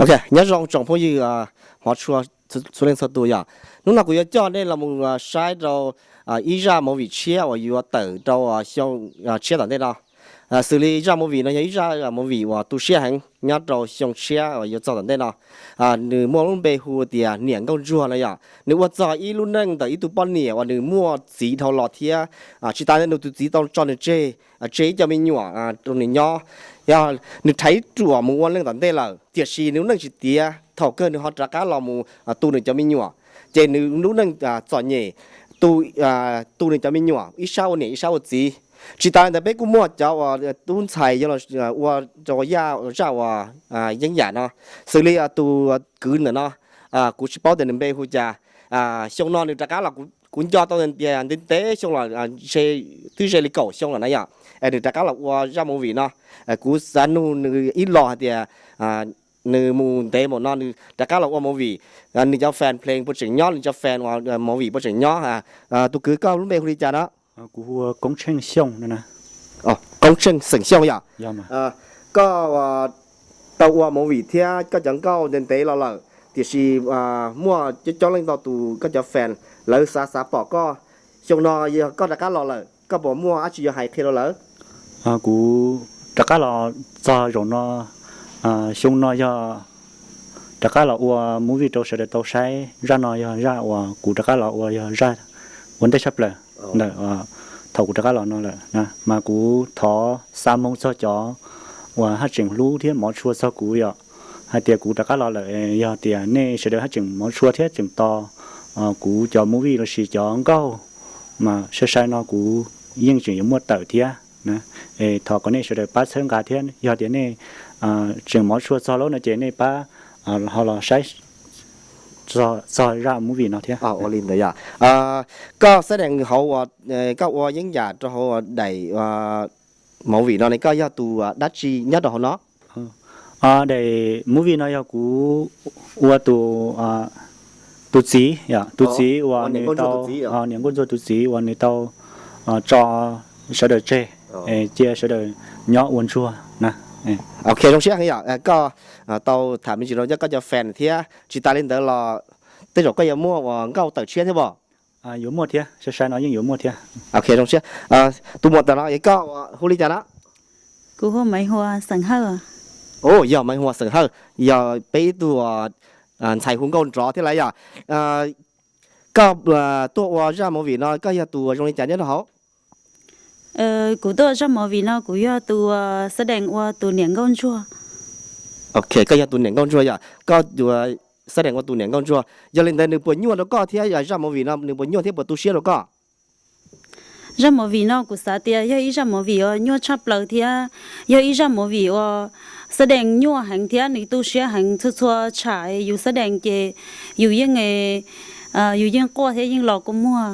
Ok, nyob zoo tsoom phooj ywg hmov tshua txhua leej txhua tus yom. Hnub no kuv yuav coj nej los mus saib rau ib zaj movie tshiab uas yuav tawm rau xyoo tshiab tom ntej no. Xws li zaj movie no yog ib zaj movie uas tu siab heev nyob rau xyoo tshiab uas yuav txog tom ntej no. Nws muaj lub npe hu tias Niam Nkauj Ntsuag no yom. Nws ua txog ib lub neej ntawm ib tug poj niam uas nws muaj txiv dhau los thiab tsis tas ntawd nws tus txiv tau tso nws tseg, tseg ib co me nyuam rau nws nyob. Yog nws rhais ruam mus ua neej tom ntej lawm tiam sis nws lub neej tsis tiav, thaum kawg nws ho rov qab los mus tu nws cov me nyuam. Ces nws lub neej txom nyem, tu nws cov me nyuam ib sab ua niam ib sab ua txiv. Tsis tas li ntawd peb kuj muaj cov uas tub ntxhais yuav los ua rau zaj uas yeeb yam no, xws li tus kwv ntawm no, kuv tsis paub tias nws npe hu cas. Xyoo no nws rov qab los, kuv nco tau tias ntev ntev xyoo los, twb ze li kaum xyoo lawm na yom, nws rov qab los ua zaj movie no. Kuv xav nug nws ib los hais tias nws mus ntev npaum no nws rov qab los ua movie, nws cov fan plees puas tseem nyob, nws cov fan ua movie puas tseem nyob? Tus kwv koj lub npe hu li cas no? Kuv hu ua Koob Tsheej Xyooj no. Koob Tsheej xeem Xyooj yom. Koj tau ua movie thiab koj cov nkauj ntev ntev los lawm tiam sis muaj coob coob leej ntau tus koj cov fan lawv xav xav pom koj. Xyoo no yog koj rov qab los lawm koj puas muaj dab tsi yuav hais qhia rau lawv? Kuv rov qab los txog zaum no, xyoo no yog rov qab los ua movie rau sawv daws tau saib. Zaj no yog zaj uas kuv rov qab los ua, yog zaj ua ntej tshaj plaws ntawm thaum kuv rov qab los no lawm na. Mas kuv thov xa moo txog cov uas haj tseem hlub thiab hmov tshua txog kuv yom, hais tias kuv rov qab los lawm, yog tias nej sawv daws haj tseem hmov tshua thiab tseem tos kuv cov movie los sis cov nkauj, mas sai sai no kuv yeej tseem yuav muaj tawm thiab. Thov kom nej sawv daws pab txhawb nqa thiab, yog tias nej tseem hmov tshua txog lawm no ces nej pab ho los saib txog zaj movie no thiab. Ua li ntawd yom. Koj xab dees hauv, koj ua yeeb yam rau hauv daim movie no ne, koj yog tus dab tsi nyob rau hauv no? Daim movie no yog kuv ua tus, tus txiv, tus txiv uas nws tau, Niam Nkauj Ntsuag tus txiv uas nws tau tso sawv daws tseg, cia sawv daws nyob ua ntsuag na. Ok, zoo siab heev yom, koj tau tham me ntsis rau koj cov fan thiab tsis tas li ntawd los tej zaum koj yuav muaj uas nkauj tawm tshiab thiab pob? Yuav muaj thiab, sai sai no yeej yuav muaj thiab. Ok, zoo siab. Tus muam tam no es koj hu li cas na? Kuv hu Maiv Hua xeem Hawj. Yog Maiv Hua xeem Hawj, yog peb ib tug ntxhais hu nkauj nrov thiab lawm yom. Koj tuaj ua zaj movie no koj yog tus zoo li cas nyob rau hauv? Kuv tuaj ua zaj movie no kuv yog tus xab dees ua tus Niam Nkauj Ntsuag. Ok, koj yog tus Niam Nkauj Ntsuag yom, koj xab dees ua tus Niam Nkauj Ntsuag, yog li ntawd nws puas nyuaj rau koj thiab zaj movie no nws puas nyuaj thiab puas tu siab rau koj? Zaj movie no kuv xav tias yog ib zaj movie uas nyuaj tshaj plaws thiab yog ib zaj movie uas xab dees nyuaj heev thiab nws tu siab heev. Txhua txhua tsham yus xab dees ces yus yeej, yus yeej quaj thiab yeej los kua muag.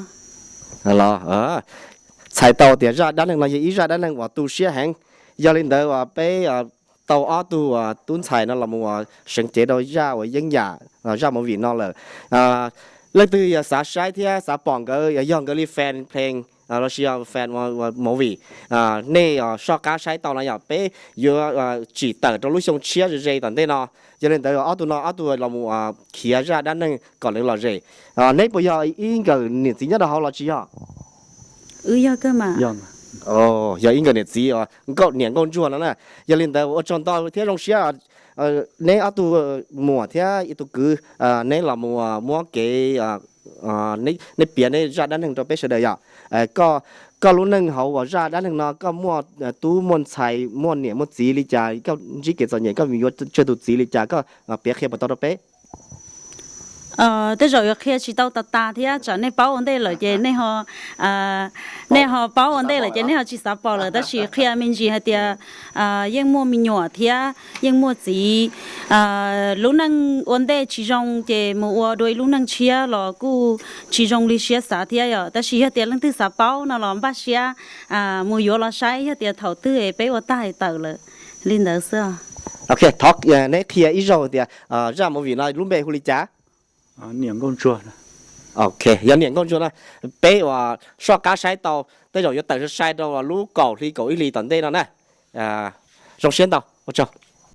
Los txhais tau tias zaj dab neeg no yog ib zaj dab neeg uas tu siab heev. Yog li ntawd uas peb tau ob tug tub ntxhais no los mus seev cev rau zaj uas yeeb yam, zaj movie no lawm. Leej twg yog xav saib thiab xav pom nkawd, yog nkawd li fan plees los sis yog fan movie, nej soj qab saib tau no yom, peb yuav tsim tawm rau lub xyoo tshiab ze ze tom ntej no. Yog li ntawd ob tug no ob tug los mus khiav zaj dab neeg kom lawv lom zem. Neb puas yog ib nkawm niam txiv nyob rau hauv los tsis yog? Yog ib nkawm niam txiv, niam nkauj ntsuag no na. Yog li ntawd ua tsaug ntau thiab zoo siab neb ob tug muam thiab ib tug kwv, neb los mus muab kev, neb piav neb zaj dab neeg rau peb sawv daws yom. Koj lub neej hauv uas zaj dab neeg no koj muaj tub muaj ntxhais muaj niam muaj txiv li cas, koj ntsib kev txom nyem koj yuav tsawg tus txiv li cas, koj piav qhia puas tau rau peb? Tej zaum yuav qhia tsis tau tas tas thiab tsam nej paub ua ntej lawm ces nej ho, nej ho paub ua ntej lawm ces nej ho tsis xav pom lawm, tab sis qhia me ntsis hais tias yeej muaj me nyuam thiab yeej muaj txiv. Lub neej ua ntej tsis zoo ces mus ua dua ib lub neej tshiab los kuj tsis zoo li siab xav thiab yom. Tab sis yog tias leej twg xav paub no los npaj siab mus yuav los saib, yog tias thaum twg peb ua tag hais tawm lawm. Li ntawd xwb. Ok, thov neb qhia ib zaug tias zaj movie no lub npe hu li cas? Niam Nkauj Ntsuag. Ok, yog Niam Nkauj Ntsuag no, peb uas soj qab saib tau, tej zaum yuav tawm sai sai rau lub kaum hli kaum ib hlis tom ntej no na. Zoo siab ntau, ua tsaug.